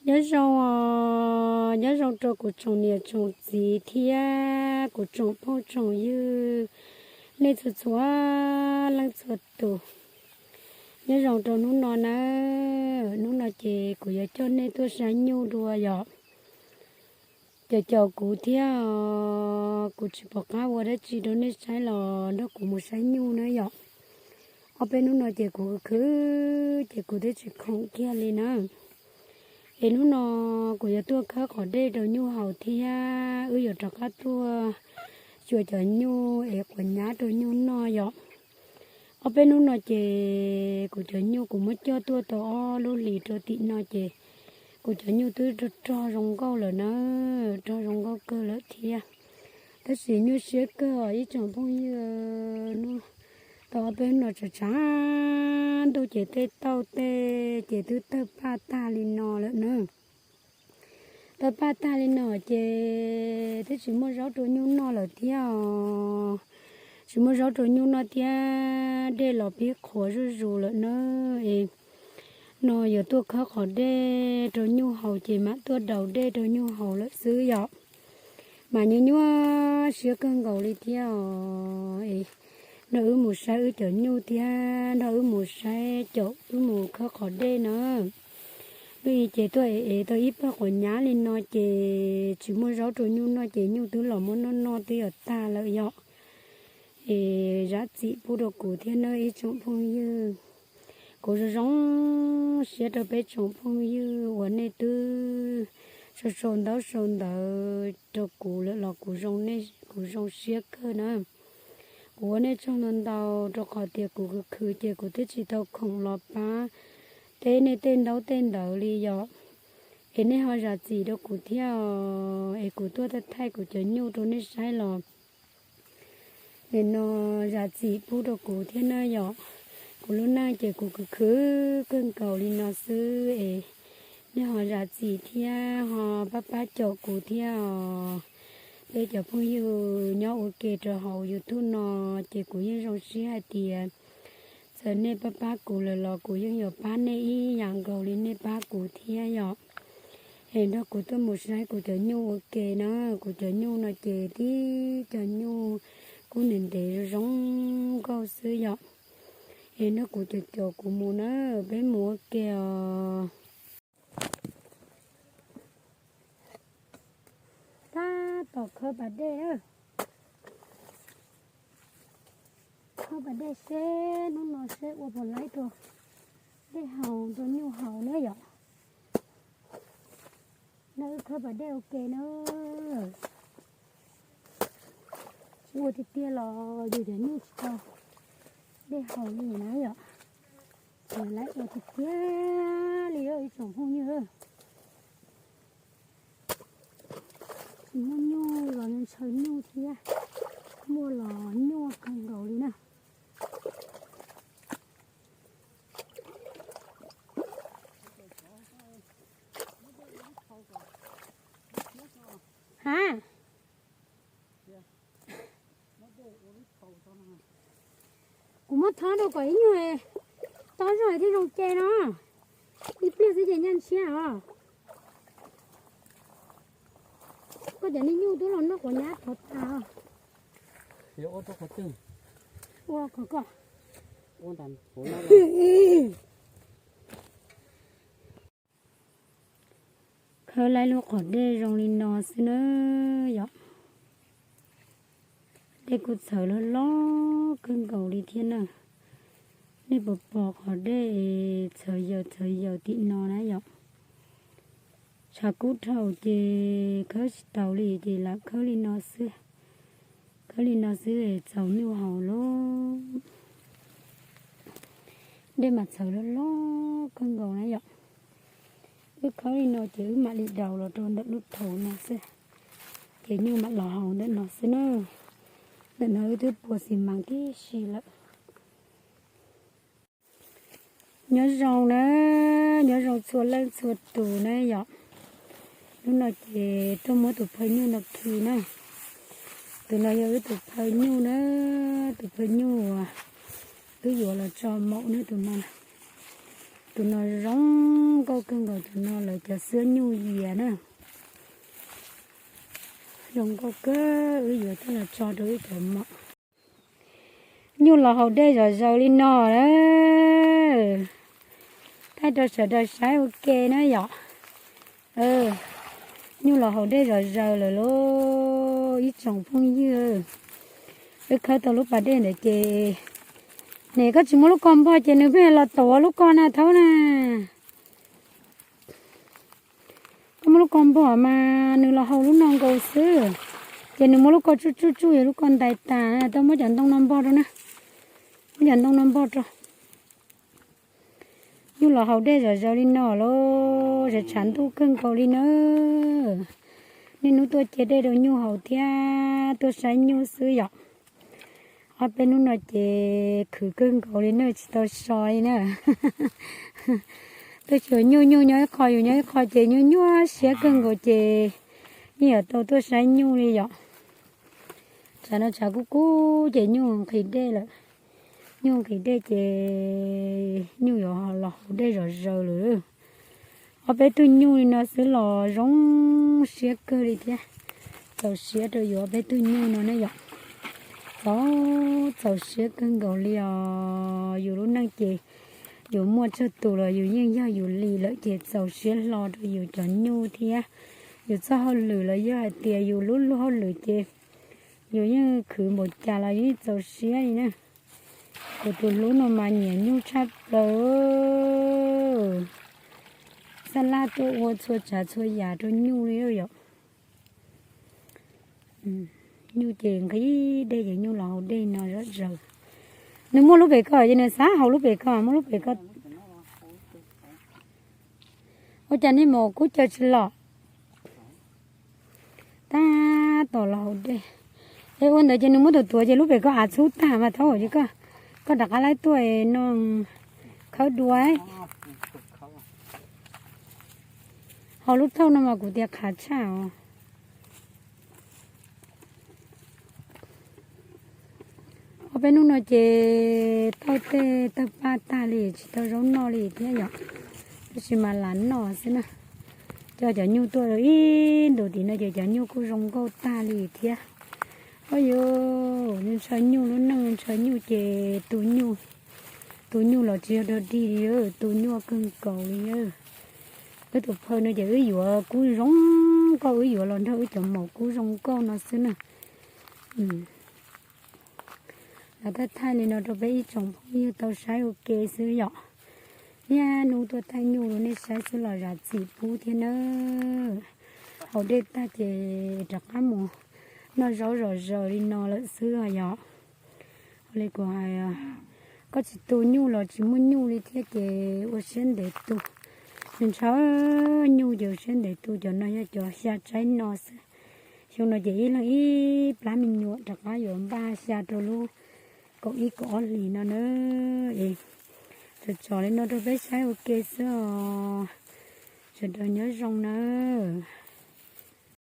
Nyob zoo os, nyob zoo rau kuv tsoom niam tsoom txiv thiab kuv tsoom phooj tsoom ywg, nej txhua txhua leej txhua tus. Nyob zoo rau hnub no nawb, hnub no ces kuv yuav coj nej tuaj saib nyuj dua yom. Caum caum kuv thiab, kuv tsis pom qab ua dab tsi rau nej saib los nrog kuv mus saib nyuj na yom. Ob peb hnub no ces kuv khwv khwv ces kuv twb tsis khoom kiag li na. Es hnub no kuv yuav tuaj khawb qhov dej rau nyuj haus thiab wb yuav rov qab tuaj xyuas cov nyuj es quav nyab rau nyuj noj yom. Ob peb hnub no ces kuv cov nyuj kuv muab coj tuaj tau ob lub hlis rau tim no ces kuv cov nyuj twb rog rog zoo nkauj lawm na, rog zoo nkauj kawg lawm thiab. Tab sis nyuaj siab kawg os ib tsoom phooj ywg, tau ob peb hnub no tshav tshav ntuj ces tej tauj tej ces twb tawg paj tag li no lawm na. Tawg paj tag li no ces twb tsis muaj zaub rau nyuj noj lawm thiab os. Tsis muaj zaub rau nyuj noj thiab dej los pib qhuav zuj zus lawm na. Es no yuav tuaj khawb qhov dej rau nyuj haus ces mam tuaj daus dej rau nyuj haus lawm xwb yom. Mas nyuaj nyuaj siab kawg nkaus li thiab os. Es nrog wb mus saib wb cov nyuj thiab nrog wb mus saib caum wb mus khawb qhov dej na. Lub ib ces tuaj ev ev tau ib pawg quav nyab li no ces tsis muaj zaub rau nyuj noj ces nyuj twb los muab noj noj twb yuav tag lawm yom. Es zam txim pub rau kuv thiab nawb ib tsoom phooj ywg. Kuv zoo zoo siab rau peb tsoom phooj ywg uas nej twb sau sau ntaub sau ntawv rau kuv lawm los kuv zoo nej, kuv zoo siab kawg na. Kuv ua nej tsaug ntau ntau rau qhov tias kuv khwv khwv ces kuv twb tsis tau khoom los pab teb nej tej ntaub tej ntawv li yom. Es nej ho zam txim rau kuv thiab os, es kuv tuaj thaij thaij kuv cov nyuj rau nej saib los nim no zam txim pub rau kuv thiab na yom. Kuv lub neej ces kuv khwv khwv kawg nkaus li no xwb es nej ho zam txim thiab ho pab pab caum kuv thiab os. Peb cov phooj ywg nyob ua ke rau hauv YouTube no ces kuv yeej zoo siab hais tias txawm nej pab pab kuv lawm los kuv yeej yuav pab nej ib yam nkaus li nej pab kuv thiab yom. Es nrog kuv tuaj mus saib kuv cov nyuj ua ke na, kuv cov nyuj no ces tib cov nyuj kub ntev ntev zoo zoo nkauj xwb yom. Es nrog kuv caum caum kuv mus na, peb mus ua ke os. Tab tom khawb pas dej na. Khawb pas dej seb hnub no seb ua puas laib rau dej haus rau nyuj haus na yom. No wb khawb pas dej ua ke na. Tsis ua tiag tiag los yus cov nyuj tsis tau dej haus li na yom. Ces laib ua tiag tiag li ib tsoom phooj ywg. Tsis muaj nyuj los ntshaw nyuj thiab, muaj los nyuaj kawg nkaus li na. Ha, kuv muab thob rau kom ib nyuag tob zog thiaj zoo ce no. Ib pliag xwb ces nyaj ntshiab os. Koj cov niag nyuj twb los noj quav nyab thov tas. Ua kom koj khawb laib lub qhov dej zoo li no xwb na yom. Dej kuj txhawv loj loj kawg nkaus li thiab na. Nej puas pom qhov dej txhawv yaws txhawv yaws tim no na yom. Tshav kub dhau ces khawb tsis taus li ces lam khawb li no xwb. Khawb li no xwb txaus nyuj haus lauj. Dej mas txhawv loj loj kawg nkaus na yom. Wb khawb li no ces wb mam li daus los rau ntawm lub thaum no xwb. Ces nyuj mam los haus ntawm no xwb na. Ntawm no wb twb pua xis mas tib si lawm. Nyob zoo na, nyob zoo txhua leej txhua tus na yom. Hnub no ces tuaj muab tus phawj nyuj no khi na. Tus no yog wb tus phawj nyuj na, tus phawj nyuj uas wb yuav los tso maum na tus no. Tus no zoo nkauj kawg nkaus, tus no lawv cov xwb nyuj yias na. Zoo nkauj kawg, wb yuav coj los tso rau wb cov mom. Nyuj los haus dej zom zaws li no na. Thaij rau sawv daws saib ua ke na yom. Nyuj los haus dej zom zaws lawm lauj ib tsoom phooj ywg. Wb khawb tau lub pas dej ntawd ces, ne koj tsis muab lub ko npog ces nws pheej los tuav lub ko na thaub na. Koj muab lub ko npog mas nws los haus lub no nkaus xwb. Ces nws muab lub ko tsuj tsuj tsuj yog lub ko ntais tas, tau muab cov ntoo no npog rau na. Muab cov ntoo no npog rau. Nyuj los haus dej zom zaws li no lauj, tshav ntuj kawg nkaus li na. Niaj hnub tuaj cia dej rau nyuj haus thiab tuaj saib nyuj xwb yom. Ob peb hnub no ces khwv kawg nkaus li na, tsis tau so li na. Tuaj xyuas nyuj, nyuj nyob ib qho yus nyob ib qho ces nyuaj nyuaj siab kawg nkaus ces yeej yuav tau tuaj saib nyuj li yom. Tshav no tshav kub kub ces nyuj nqhis dej lawm. Nyuj nqhis dej ces nyuj yuav los haus dej zom zaws lawm. Ob peb tug nyuj li no xwb los zoo siab kawg li thiab. Txaus siab rau yus ob peb tug nyuj no ne yom. Txaus, txaus siab kawg nkaus li os. Yus lub neej ces yus muaj tsawg tus los yus yeej yog yus li lawm ces txaus siab hlo rau yus cov nyuj thiab. Yus txoj hauj lwm los yog hais tias yus lub luag hauj lwm ces yus yeej khwv npaum cas los yus yeej txaus siab li na. Kuv tus hlub no mas nyiam nyuj tshaj plaws. Xab laj tuaj ua txhua tsav txhua yam rau nyuj li yom. Nyuj ces nqhis dej ces nyuj los haus dej no zom zaws. Nws muaj lub pem ko ces nws xav haus lub pem ko, muaj lub pem ko. Ua cas nej mus kuj caw tsis los? Tab tom los haus dej. Es ua ntawd ces nws muab tus tuav ces lub pem ko av txhub tag mas thaub ces koj, koj rov qab laib tuaj no khawb dua. Haus lub thauj no mas kuv tias qhav tshaj os. Ob peb hnub no ces tauj tej tawg paj tag li tsis tau zaub noj li thiab yom. Tab sis mas lam noj xwb na. Coj cov nyuj tuaj ib ntus tim no ces cov nyuj kuj zoo nkauj tag li thiab. Au yus, ntshaw nyuj lub neej ntshaw nyuj ces tu nyuj, tu nyuj los tsis yog dog dig li, tu nyuaj kawg nkaus li. Wb tus phaw no ces wb yuav kub zoo nkauj, wb yuav los nrog wb cov maum kub zoo nkauj no xwb na. Los thaij thaij li no rau peb ib tsoom phooj ywg tau saib ua ke xwb yom. Niaj hnub tuaj thaij nyuj rau nej saib xwb los zam txim pub thiab nawb. Haus dej tag ces rov qab mus noj zaub zom zaws li no lawm xwb os yom. Li kuv hais, koj tsis tu nyuj los tsis muaj nyuj li thiab ces ua siab ntev tu. Ntshaw nyuj ces ua siab ntev tu, cov no yog cov xya tsaib no xwb. Xyoo no ces ib leeg ib plab me nyuam rov qab yuav npaj xya rau lub kaum ib kaum ob hlis no na. Es tso tso li no rau peb saib ua ke xwb os. Sawv daws nyob zoo nawb.